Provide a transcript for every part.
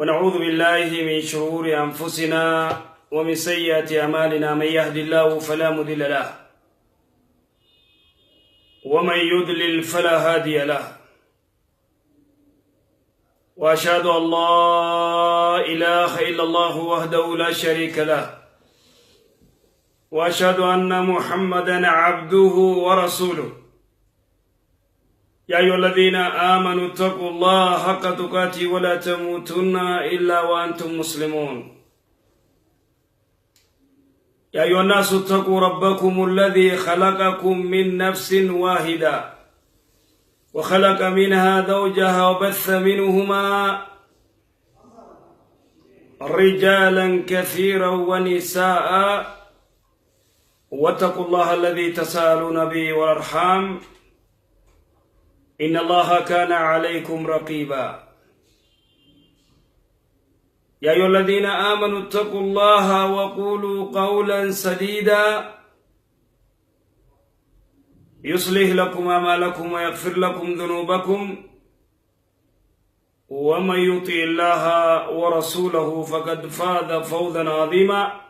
ونعوذ بالله من شرور أنفسنا ومن سيئات أعمالنا، من يهد الله فلا مضل له ومن يضلل فلا هادي له، وأشهد أن لا إله إلا الله وحده لا شريك له، وأشهد أن محمدا عبده ورسوله. يا أيها الذين آمنوا اتقوا الله حق تقاته ولا تموتن إلا وأنتم مسلمون. يا أيها الناس اتقوا ربكم الذي خلقكم من نفس واحدة وخلق منها زوجها وبث منهما رجالا كثيرا ونساء، واتقوا الله الذي تساءلون به والأرحام إن الله كان عليكم رقيبا. يا أيها الذين آمنوا اتقوا الله وقولوا قولا سديدا يصلح لكم أعمالكم ويغفر لكم ذنوبكم، ومن يطع الله ورسوله فقد فاز فوزا عظيما.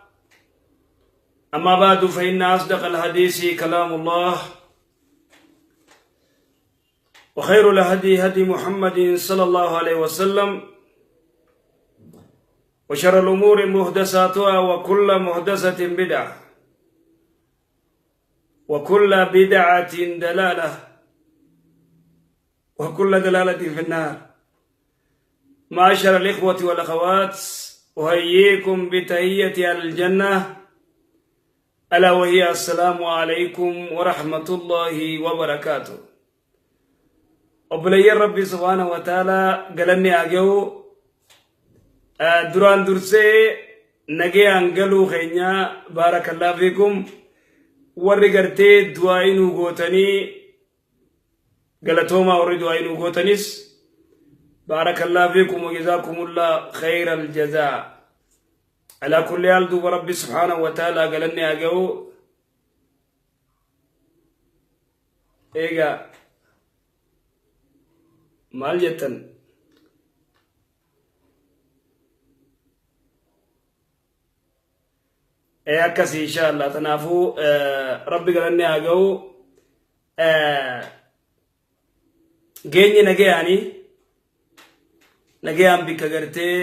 أما بعد، فإن أصدق الحديث كلام الله، وخير الهدي هدي محمد صلى الله عليه وسلم، وشر الأمور محدثاتها، وكل محدثة بدعة، وكل بدعة دلالة، وكل دلالة في النار. معاشر الإخوة والأخوات، أحييكم بتحية الجنة، ألا وهي السلام عليكم ورحمة الله وبركاته. Obboleeyyan Rabbii subhaanahu wa ta'ala, galanni haa gahu. Duraan dursee nagayaan galuu keenya baarakallahu fiikum. Warri gartee du'aa nuu gootanii galatoomaa, warri du'aa nuu gootanis baarakallahu fiikum wa jazaakumullah khayral jazaa. Alaa kulli haal, duuba Rabbi subhaanahu wa ta'ala galanni haa gahu. Egaa maal jettan? Ee, akkasii insha Allah. Kanaafuu Rabbi galanni haa gahu. Geenye nagayaanii, nagayaan bikka gartee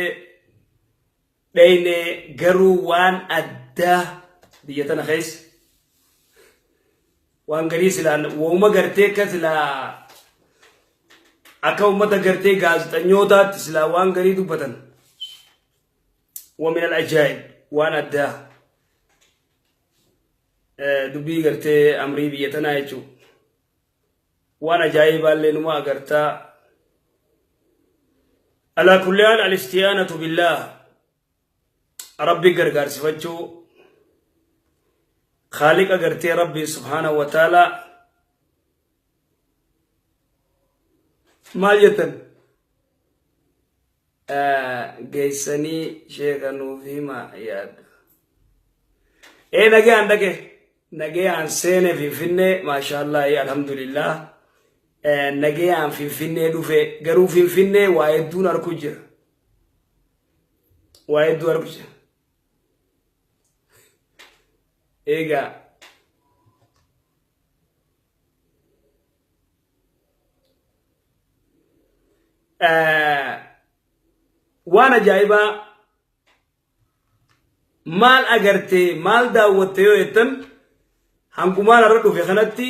dheyne. Garuu waan addaa biyya tana keessa waan garii silaan wooma gartee akka silaa akka ummata gartee gaazexanyootaatti silaa waan garii dubbatan. ومن العجائب, waan addaa dubbii gartee amrii biyya tanaa jechuu, waan ajaa'ibaallee numa agartaa. على كل حال، الاستعانة بالله, Rabbi gargaarsifachuu, khaaliqa gartee Rabbi subhaanahu wa ta'ala. Maal jettan? Geessanii sheeka nuuf hima yaadda. Ee, nagayaan dhaqe, nagayaan seene Finfinnee, maashaallah, alhamdulillah, nagayaan Finfinnee dhufe. Garuu Finfinnee waa hedduun arku jira, waa hedduu arku jira. Egaa waan ajaa'ibaa maal agartee, maal daawwatte yoo jettan, hangumaan irra dhufe kanatti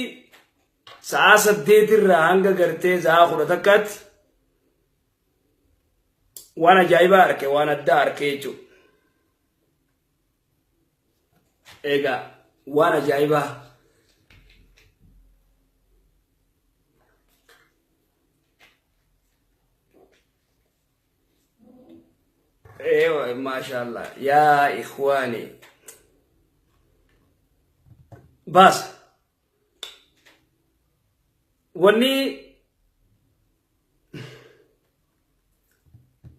sa'aa 8 irraa hanga gartee sa'aa 11tti waan ajaa'ibaa arke, waan addaa arke jechuudha. Egaa waan ajaa'ibaa ايوه ما شاء الله يا اخواني. بس wanni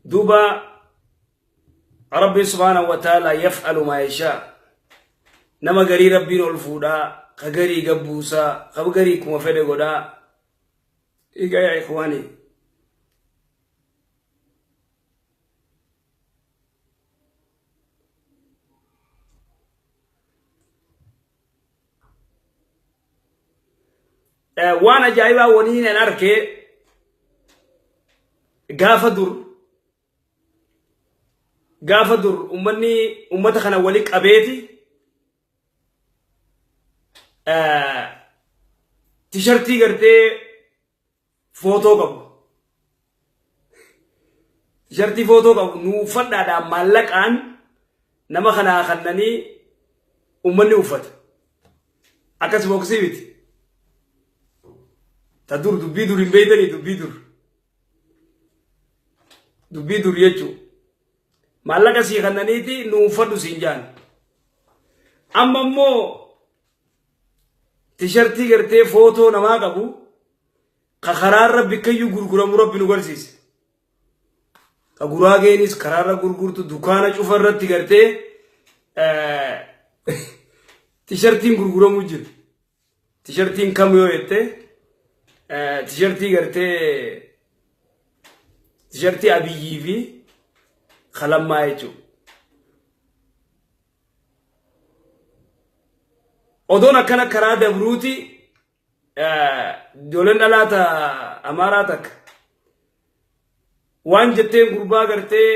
duuba Rabbi subhaanahu wa ta'ala يفعل ما يشاء. Nama garii Rabbiin ol fuudhaa, ka garii gabbuusaa, ka garii kuma fedhe godhaa. Egaa yaa ikhwaani, Waan ajaa'ibaa waliin an arkee gaafa dur ummanni ummata kana wali qabeeti tishartii gartee footoo qabu. Tishartii footoo qabu nu uffadhaadhaan maallaqaan nama kanaa kannanii ummanni uffata. Akkas boksii miti. Ta dur dubbii dur hin beeytanii dubbii dur. Dubbii dur jechuu. Maallaqa sii kannaniiti nu uffadhu siin jaan. Amma immoo tishartii gartee footoo namaa qabu ka karaarra bikkayyuu gurguramu Rabbi nu garsiise. Ka guraageenis karaarra gurgurtu, dukaana cufa irratti gartee tishartiin gurguramuu jira. Tishartiin kam yoo jette, tishartii gartee tishartii Abiyyii fi Kalammaa jechuudha. Odoon akkana karaa dabruuti ijoolleen dhalaata Amaaraa takka waan jetteen gurbaa gartee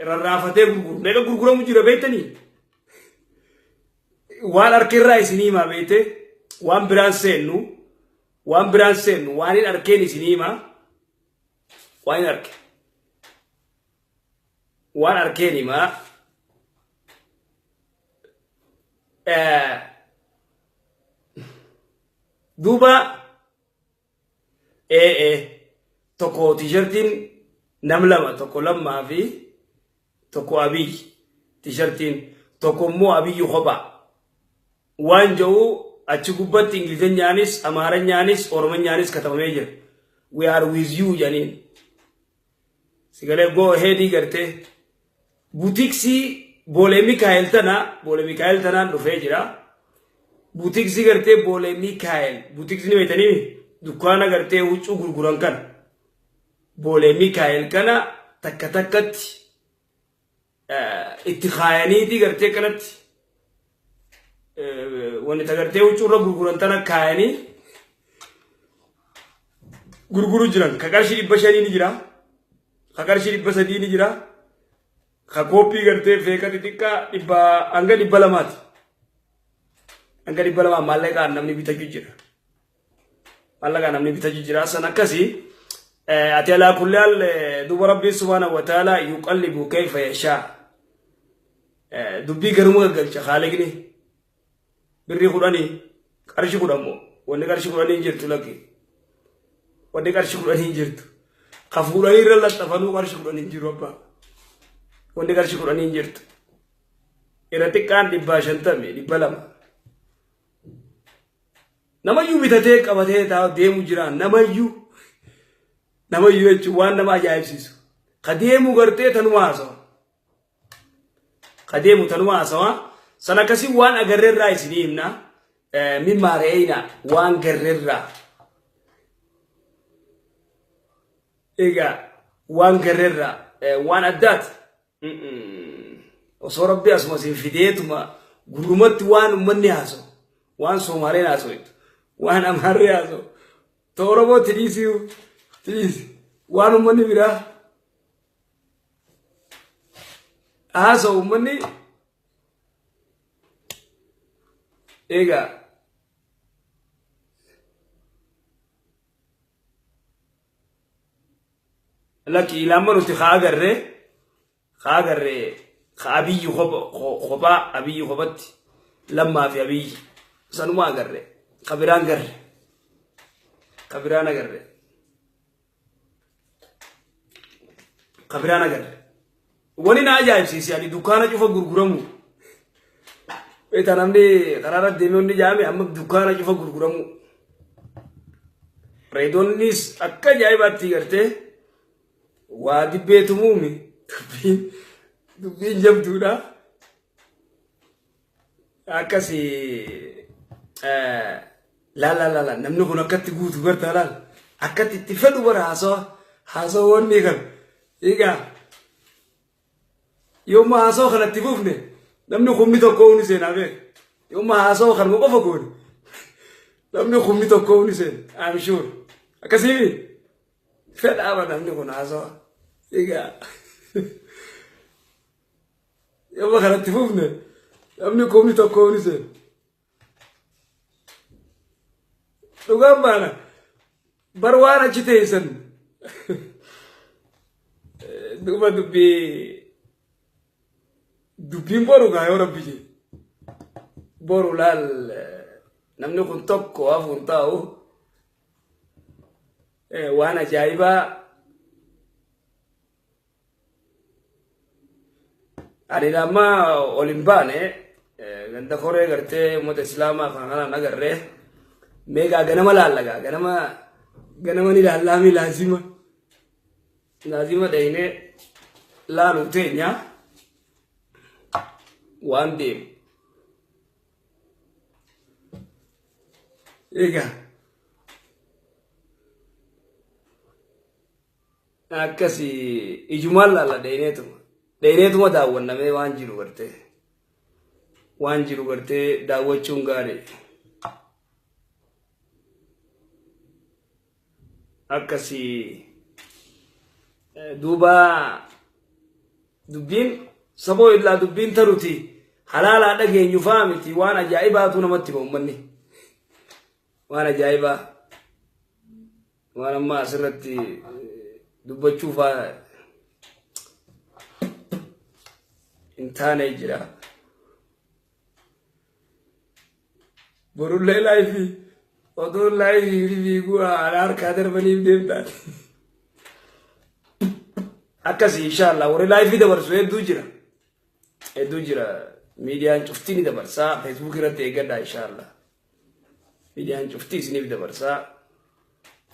rarraafatee gurguru. Meeqa gurguramu jira beektanii? Waan harkirraa isinii himaa beekte, waan biraan seennu, waan biraan seennu, waan hin arkeen isinii himaa, waan hin arke waan arkeen himaa. Duuba ee tokko tishartiin nam lama, tokko Lammaa fi tokko Abiyyi, tishartiin tokko immoo Abiyyi kophaa waan jedhu achi gubbatti Ingilizanyaanis, Amaaranyaanis, Oromanyaanis katabamee jira. "We are with you" jedhaniin. Sigalee go ahead gartee buutiksii Boolee Mikaa'el tana, Boolee Mikaa'el tanaan dhufee jira. Buutiksii gartee Boolee Mikaa'el, buutiksii ni beektanii, dukkaana gartee huccuu gurguran kana. Boolee Mikaa'el kana takka takkatti itti kaayaniiti gartee kanatti wanni ta gartee huccuu irra gurguran tana kaayanii gurguru jiran. Ka qarshii 500 ni jira. Ka qarshii 300 ni jira. Ka kooppii gartee feeka xixiqqaa dhibba hanga 200ti. Hanga 200 maallaqaan namni bitachuu jira. Maallaqaan namni bitachuu jira. San akkasii ati alaa kulli haal duuba Rabbiin subhaanahu wa ta'ala yuqallibu kayfa yashaa. Dubbii garuma gaggalcha haaliqni. Birrii 10, qarshii 10 moo, wanni qarshii 10 hin jirtu, lakki. Wanni qarshii 10 hin jirtu. Ka fuudhanii irra laxxafanuu qarshii 10 hin jiru abbaa. Wanni qarshii 10 hin jirtu. Irra xiqqaan 150, 200. Namayyuu bitatee qabatee taa'u deemu jira, namayyuu. Namayyuu jechuun waan nama ajaa'ibsiisu. Ka deemu gartee tanuma haasawa. Ka deemu tanuma haasawa. San akkasii waan agarreerraa isinii himna. Mimmaa re'eeyna waan garreerraa. Egaa waan garreerraa waan addaati. Osoo Rabbi asuma siin fideetuma gurrumatti waan uummanni haasa'u, waan Soomaaleen haasa'u, waan Amaarri haasa'u, ta Oromootti dhiisuu dhiisi, waan uummanni biraa haasa'u uummanni egaa lakki ilaama nuti haa agarree ka Abiyyi kophaa, Abiyyi kophatti, Lammaa fi Abiyyi sanuma agarre. Ka biraan garre, ka biraan agarre, ka biraan agarre. Wani na ajaa'ibsiise ani dukkaana cufa gurguramu. Beektaa, namni karaarra deemee hundi jaame amma dukkaana cufa gurguramu. Reedoonnis akka ajaa'ibaatti gartee waa dibbeetumuumi, dubbiin dubbiin jabduudha. Akkasi laala laala, namni kun akkatti guutu gartaa, laala akkatti itti fedhu bara haasawa haasawa wanni kan. Egaa yoomma haasawa kanatti fufne namni 10,000 ni seenaa beeka. Yoomma haasawa kanuma qofa goone. Namni kumni tokko ni seena. I'm sure. Akkasii fedhaaba namni kun haasawa. Egaa yoo kanatti fufne namni kumni tokko ni seena. Dhugaan baana bar waan achi teessan duuba dubbii dubbiin boru gaa yoo rabbi jee boru laal namni kun tokko hafuun taa'u waan ajaa'ibaa ani amma ol hin baane ganda koree gartee uummata islaamaa kan kanaan agarree meegaa ganama laallagaa ganama ganama ni laallaami laazima laazima dhaynee laaluu teenya waan deemu. Egaa akkasi ijumaan laalla dhayneetuma dhayneetuma daawwannamee waan jiru gartee waan jiru gartee daawwachuun gaarii. Akkasi duuba dubbiin saboo illaa dubbiin taruti halaalaa dhageenyu faa miti waan ajaa'ibaatu namatti hima uummanni. Waan ajaa'ibaa waan amma asirratti dubbachuu faa hin taane jira. Borullee live oduun live fiiguu haala harkaa darbaniif deemtaan. Akkasii inshaallah warri live dabarsu hedduu jira. Hedduu jira. Miidiyaan cuftii ni dabarsaa. Facebook irratti eeggadhaa inshaallah. Miidiyaan cuftii isiniif dabarsaa.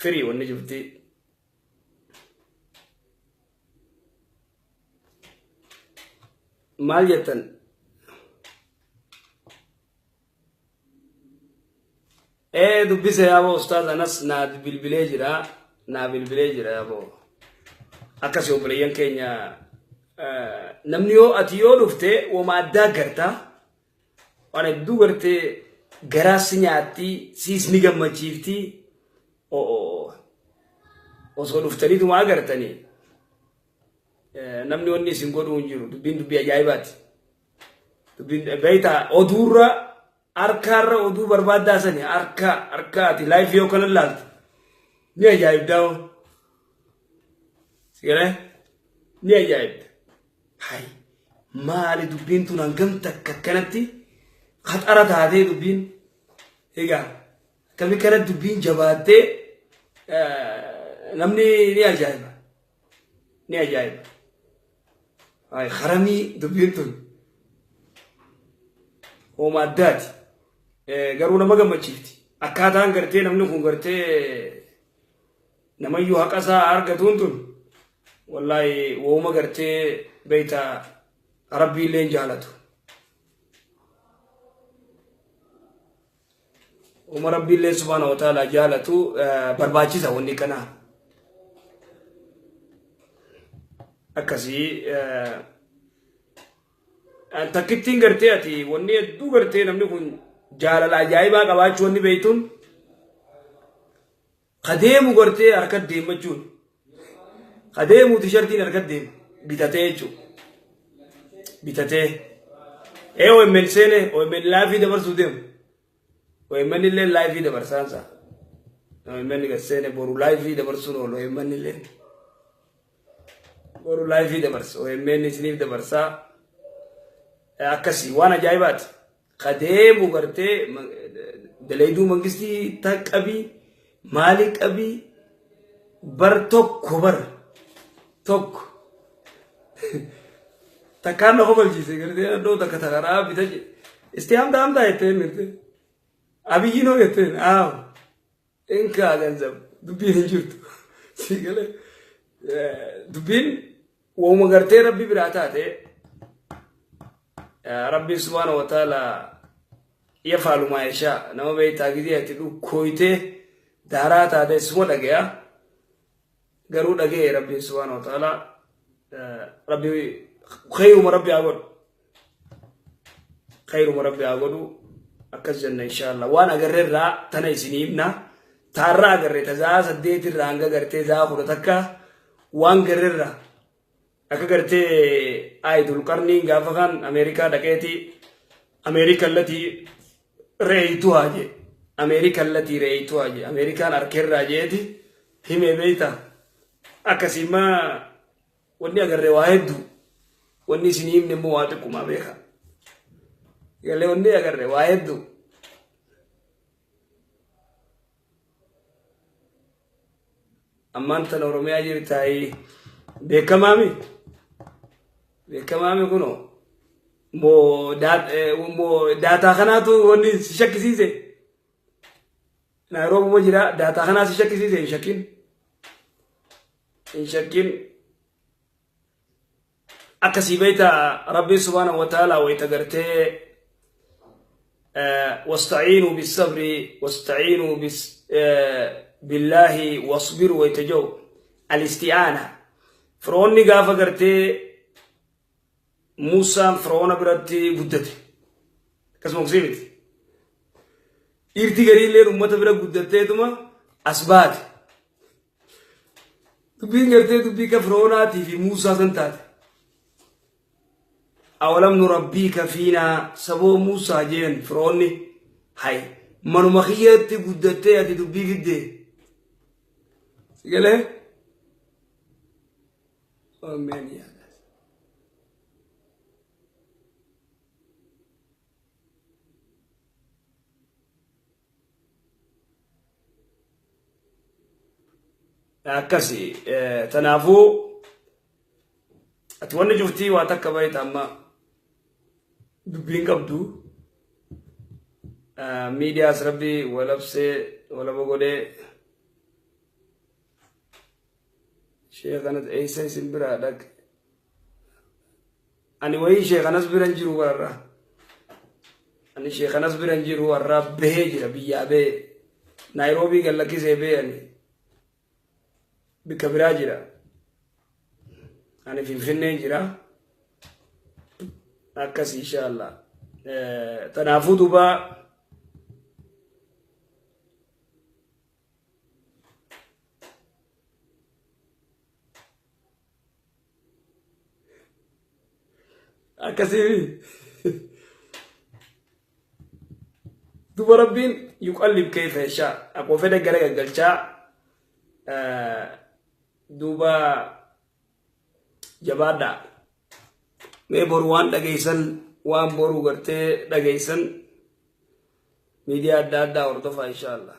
Firii wanni cuftii. Maal jettan? Ee dubbise yaaboo ustaaz anas naa bilbilee jira. Naa bilbilee jira yaaboo. Akkasii obboleeyyan keenya namni yoo ati yoo dhufte wama addaa gartaa waan hedduu gartee garaa si nyaatti siis ni gammachiifti osoo dhuftaniituma agartanii namni wanni isin godhuu hin jiru dubbiin dubbii ajaa'ibaati. Dubbiin beektaa oduurra harkaarra oduu barbaaddaa sani harka harka ati live yoo kana laaltu ni ajaa'ibdaa hoo. Sigalee ni ajaa'ibda. Hay maali dubbiin tun hangam takka akkanatti khaxara taatee dubbiin egaa akkamii kana dubbiin jabaattee namni ni ajaa'iba. Ni ajaa'iba. Hay haramii dubbiin tun hooma addaati. Garuu nama gammachiifti. Akkaataan gartee namni kun gartee namayyuu haqa isaa argatuun tun wallaahi wooma gartee beeyta rabbii illee jaalatu. Wooma rabbii illee subhaana wa ta'ala jaalatu barbaachisa wanni kanaa. Akkasii takkittiin gartee ati wanni hedduu gartee namni kun jaalala ajaa'ibaa qabaachuu wanni beeytuun kadeemu gartee harka deemmachuun kadeemu tishartiin harka deema bitatee jechuudha. Bitatee. Ee OMN seene OMN live dabarsuu deemu. OMN illee live dabarsaansa. OMN gad seene boru live dabarsuun oolu OMN illee. Boru live dabarsa OMN isiniif dabarsaa. Akkasii waan ajaa'ibaati. Kadeemu gartee dalayduu mangistii qabii maalii qabii bar tokko bar tokko takkaan na kofalchiise gartee naddoo takka takaraa bita isti hamda hamda jetteen gartee abiyyi noo jetteen aaw inkaa ganzab dubbiin hin jirtu si galee dubbiin wauma gartee rabbi biraa taate rabbi subhaana wa ta'ala yafaalu maa yashaa nama beektaa gidee ati dhukkooytee daaraa taate suma dhagaya garuu dhaga'e rabbiin subhaana wa ta'ala rabbi khayruma rabbi haa godhu khayruma rabbi haa godhu. Akkas jenna inshallah. Waan agarreerraa tana isinii himna. Taarraa agarre tazaa 8 irraa hanga gartee zaa 11 waan garreerraa akka gartee Aayidul Qarniin gaafa kan Ameerikaa dhaqeeti Ameerikaa latii reeytuu haa jee. Ameerikaa latii reeytuu haa jee. Ameerikaan arkeerraa jeeti himee beeyta. Akkasiimmaa wanni agarre waa hedduu. Wanni isinii himne immoo waa xiqqumaa beeka. Galee wanni agarre waa hedduu. Ammaan tana Oromiyaa jirtaayii beekamaami. Beekamaami kunoo. Moo daataa kanaatu wanni si shakkisiise. Naayiroobi jira daataa kanaa si shakkisiise hin shakkin. Hin shakkin. Akkasii beeyta Rabbiin subhaanahu wa ta'ala wayita gartee wastaciinuu bisabri wastaciinuu billaahi wasbiru wayita jiru alisti'aana. Firoonni gaafa gartee Muusaan Firoona biratti guddate. Akkasuma kusii miti. Dhiirti gariilleen uummata bira guddatteetuma as baate. Dubbiin gartee dubbii ka Firoonaatii fi Muusaa san taate. Awalam nurabbiika fiinaa saboo Muusaa jeen Firoonni hay manuma kiyyatti guddattee ati dubbii fiddee. Sigalee? Ameen yaa Akkasi tanaafuu ati wanni cuftii waa takka bayta amma dubbiin qabdu miidiyaas rabbi walabsee walaba godhee sheekanas eessa isin biraa dhaqe ani wayii sheekanas bira hin jiru warra ani sheekanas bira hin jiru warra bahee jira biyyaa bahee Naayiroobii gad lakkisee bahee ani bikka biraa jira ani Finfinnee jira akkas inshallah tanaafuu duuba akkasii duba rabbiin yuqallib kayfa yashaa akkuma fedhe gara gaggalchaa duuba jabaadhaa mee boru waan dhageessan waan boru gartee dhageessan miidiyaa adda addaa hordofaa insha Allah.